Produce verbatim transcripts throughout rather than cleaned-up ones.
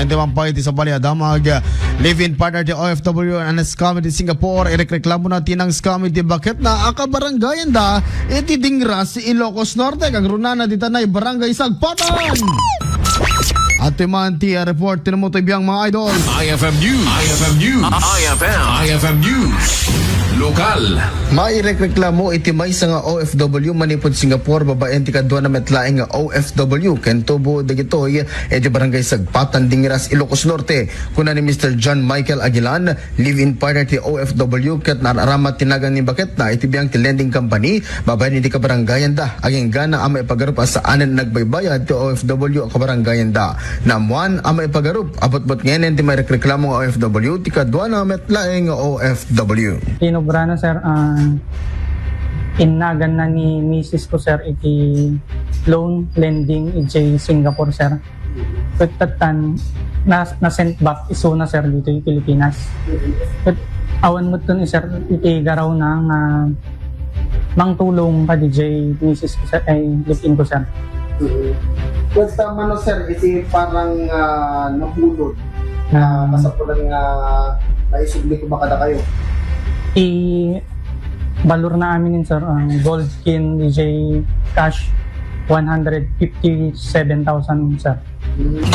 Inti man pay ti sabali a damag, live-in partner ti O F W nga scam iti Singapore, irekreklamo na ti nang-scam iti baketna a kabarangayan da iti Dingras, Ilocos Norte, kagrunana di tanay Barangay Sagpatan. At man ti, ah, report, tinumo to ibiang mga idol. I F M News. I F M News. I F M. I F M News. Lokal. Mairekreklamo iti maysa nga O F W manipud Singapore, babaen ti kaduana met laeng nga O F W, ken tubo dagitoy iti Barangay Sagpatan, Dingras, Ilocos Norte. Kuna ni Mister John Michael Aguilan, live-in partner ti O F W, ket naarama ti nagan ni baketna iti biang ti lending company, babaen iti kabarangayanda. Agingga na a maipagarup a saanen nagbaybayad ti O F W a kabarangayanda. Naammoan a maipagarup a butbutngen ti mairekreklamo nga O F W ti kaduana met laeng nga O F W. Tinobrana, sir, ah, innagan na ni misis ko, sir, iti loan lending iti Singapore, sir. Ket tattan, na, na-send back isuna, sir, ditoy Pilipinas. Ket awan met ton, sir, iti garawna nga mangtulong kadi jay misis ko, sir, ay, live-in ko, sir. Mm. Ket, ah, mano, sir, iti parang, ah, napulot nga kasapulan nga naisubli ko ba kadakayo? Ti balor na amin, sir, ang gold ken di jay cash, one hundred fifty-seven thousand, sir.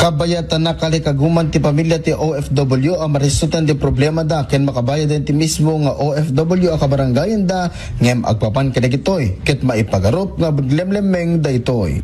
Kabayat a nakalikaguman ti pamilya ti O F W a maresutan ti problemada ken makabayaden ti mismo nga O F W a kabarangayanda, ngem agpapan kadagitoy ket maipagarup nga aglemlemmeng daytoy.